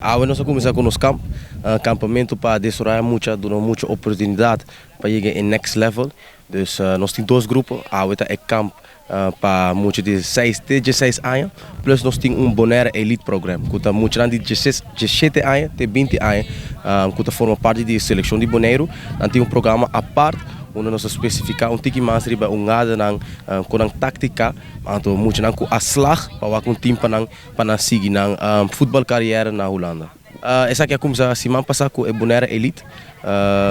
Awe nos a cuminsa cu nos camp, campamento pa desaroya mucha, duna mucha oportunidad pa yega e next level. Dus nos tin dos grupo, awe ta e camp pa mucha di 6 te 16 aña, plus nos tin un Bonaire Elite Program, cu ta mucha di 16, 17 aña te 20 aña, cu ta forma parti di seleccion di Bonaire. Nan tin un programa apart, unda nos a specifica un tiki mas riba un nan cu nan tactica, anto mucha nan cu a slaag pa wak un team pa nan sigui nan voetbal carrière na Hulanda. Esaki a cuminsa siman pasa cu e Bonaire Elite.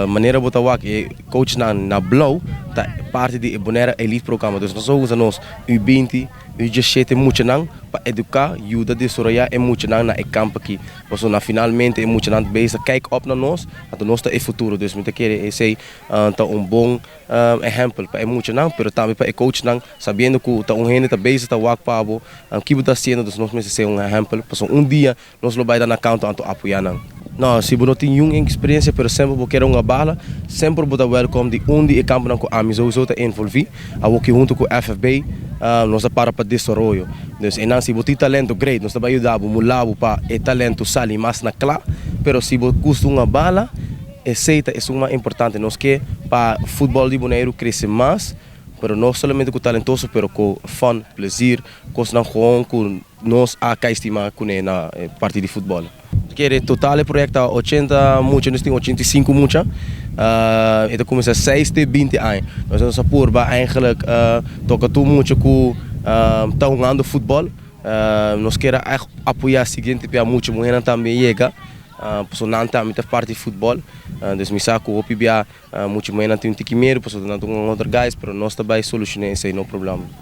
Manera bo ta wak e coach na blauw ta parti di e Bonaire Elite Programa. Dus nos usa nos U20, U17 mucha nan pa educa, yuda desaroya e mucha nan na e campo aki. Paso na finalmente e mucha nan bezig kijk op naar nos, anto nos ta e futuro. Dus mi ta kere esey ta un bon ehempel pa e mucha nan, pero tambe pa e coach nan, sabiendo cu ta un hende ta bezig ta wak pa bo, kico bo ta haciendo, dus nos mester ser un ehempel. Paso un dia nos lo bay na canto anto apoya nan. No, si bo no tin ningun experiencia, pero semper bo kier hunga bala, semper bo ta welcome di un di e campo nan cu ami sowieso ta envolvi, awo cu hunto cu FFB, nos ta para pa desaroyo. Dus en dan si bo tin talento, great, nos ta bay yuda bo, mula bo pa e talento sali mas na cla, pero si bo gusta hunga bala, esey ta mas importante. Nos kier pa futbol di Bonaire crece mas, pero no solamente cu talentoso, pero cu fun, plezier, cos nan gewoon cu nos a estima cu na parti di futbol. Kier total proyecto 80 mucha, nos tin 85 mucha. E ta cuminsa 6 te 20 aña. Nos a purba eigenlijk toca tur mucha cu ta hungando futbol. Nos kier echt apoya siguiente pa mucha muher tambe yega. Paso nan tambe ta parti di futbol. Dus mi sa cu hopi bia mucha muher tin tiki miedo, paso nan tin otro guys, pero nos tambe soluciona esey, no problema.